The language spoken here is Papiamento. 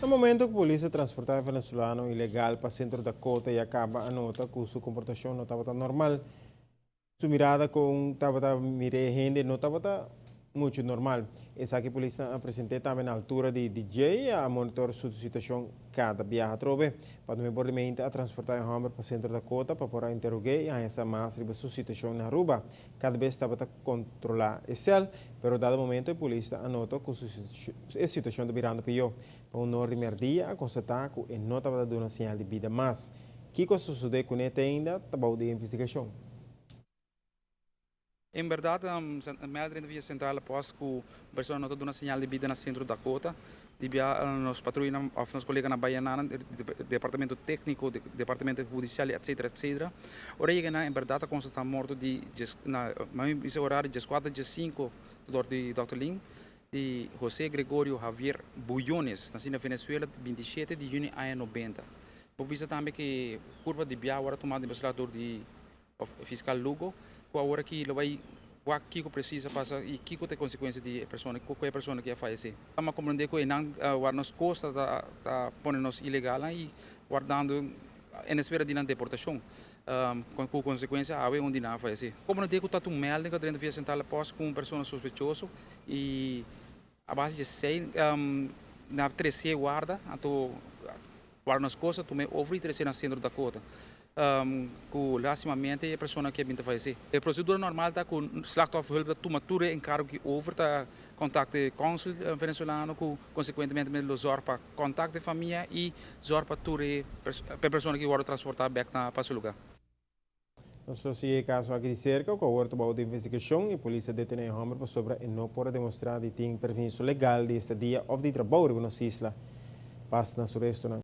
Na momento ku polis a transportá e venezolano ilegal pa Sentro Dakota i a kaba a nota ku su komportashon no tabata normal. Su mirada kon tabata mira e hende no tabata muchu normal. Esaki polisnan a present'é tambe na altura di DJ a monitor su situashon kada biaha atrobe. Pa nuebe or di meinta a transportá e hòmber pa Sentro Dakota pa por a interog'é i haña sa mas riba su situashon na Aruba. Kada bes tabata kontrolá e sèl, pero dado momento e polis ta a nota ku su e situashon ta birando pió. Pa un or di mèrdia a konstatá ku e no tabata duna señal di bida mas. Kiko a sosodé kuné te ainda ta bou di investigashon. En berdad, mèldering via Centrale Post ku un persona no ta duna señal di bida na Sentro Dakota, di bia nos patruyanan òf nos koleganan bai anan, departamento tékniko, departamento hudisial etcetera etcetera. Ora yega nan en berdad ta konstatá morto di djes na mami bisa orario djeskuater djesinku dor di dòkter Lin di José Gregorio Javier Bullones, nasí na Venezuela 27 di yüni aña 90. Bo bisa tambe ku kurpa di bia wòrdu tumá den beslag dor di Fiskal Lugo, ku awor aki lo bai wak kiko presis a pasa i kiko ta e konsekuensia di e persona, ku e persona ku a fayesé. Tabata komprendé ku einan wak nos kosta ta pone nos ilegalnan i wardando en espera di nan deportashon, ku konsekuensia awe un di nan a fayesé. Komprendé ku ta un melding ku a drenta via Sentrale Post ku un persona sospechoso i a base di esei nan a trese warda, anto warda nos kosta tum'é over i trese na Sentro Dakota. Ku lastimamente e persona aki a bin ta fayesé. E prosedura normal ta ku Slachtofferhulp ta tuma tur e enkargo aki over, ta kontakta e kònsul venezolano ku konsekuentemente lo zòrg pa kontakta e famia i zòrg pa tur e persona ki wòrdu transportá bèk na pa su lugá. Nos lo sigui e kaso aki di serka ku awor ta bou di investigashon i polis a detené e hòmber pasobra e no por a demostrá di tin permiso legal di estadia òf di trabou riba nos isla. Pas na su restonan.